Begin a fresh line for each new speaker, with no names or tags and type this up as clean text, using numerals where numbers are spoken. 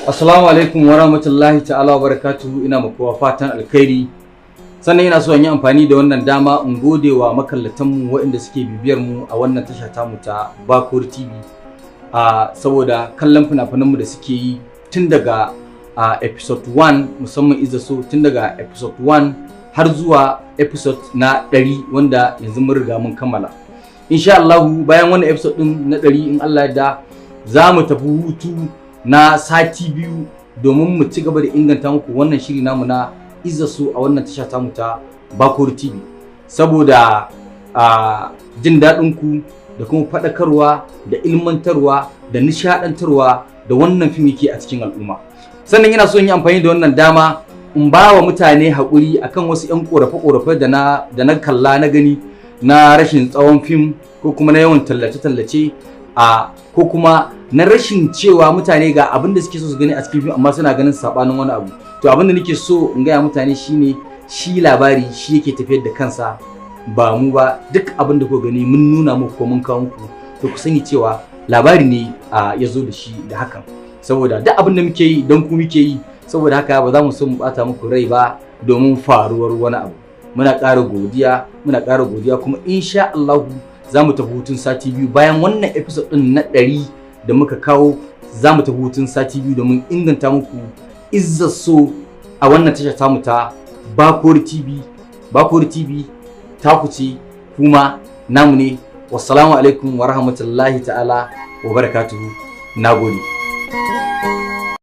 Assalamu alaikum wa rahmatullahi ta'ala wa barakatuhu. Ina ma kowa fatan alkhairi. Sannan ina so in yi amfani da wannan dama in gode wa makallatanmu waɗanda suke bibiyar mu a wannan tasha tamu ta Bakori TV, a saboda kallon fina-finanmu da suke yi tun daga episode 1, musamman Izzar So, tun daga episode 1 har zuwa episode na 100 wanda yanzu mun riga mun kammala. Insha Allahu, bayan wannan episode din na 100, in Allah ya yarda, za mu tafi hutu na sati 2 domin mu ci gaba da inganta muku wannan shiri namu na Izzar So a wannan tasha tamu ta Bakori TV, saboda a jin daɗin ku da kuma faɗakarwa da ilmantarwa da nishaɗantarwa da wannan fim yake a cikin al'umma. Sannan ina so in yi amfani da wannan dama in ba wa mutane haƙuri akan wasu 'yan ƙorafe-ƙorafe da na kalla na gani na rashin tsawon fim, ko kuma na yawan tallace-tallace, a ko kuma na rashin cewa mutane ga abin da suke so su gani a cikin fim amma suna ganin sabanin wani abu. To, abin da nake so in gaya mutane shine, shi labari shi yake tafiyar da kansa, ba mu ba. Duk abin da kuka gani mun nuna muku ko mun kawo muku, to ku sani cewa labari ne a ya zo da shi da hakan, saboda duk abin da muke yi don ku muke yi. Saboda haka ba za mu so mu bata muku rai ba domin faruwar wani abu. Muna ƙara godiya, muna ƙara godiya. Kuma insha Allahu za mu tafi hutun sati 2 bayan wannan episode ɗin na 100 da muka kawo. Za mu tafi hutun sati 2 domin inganta muku Izzar So a wannan tasha tamu ta Bakori TV. Bakori TV taku ce kuma namu ne. Wassalamu alaikum wa rahmatullahi ta'ala wa barakatuhu. Nagode.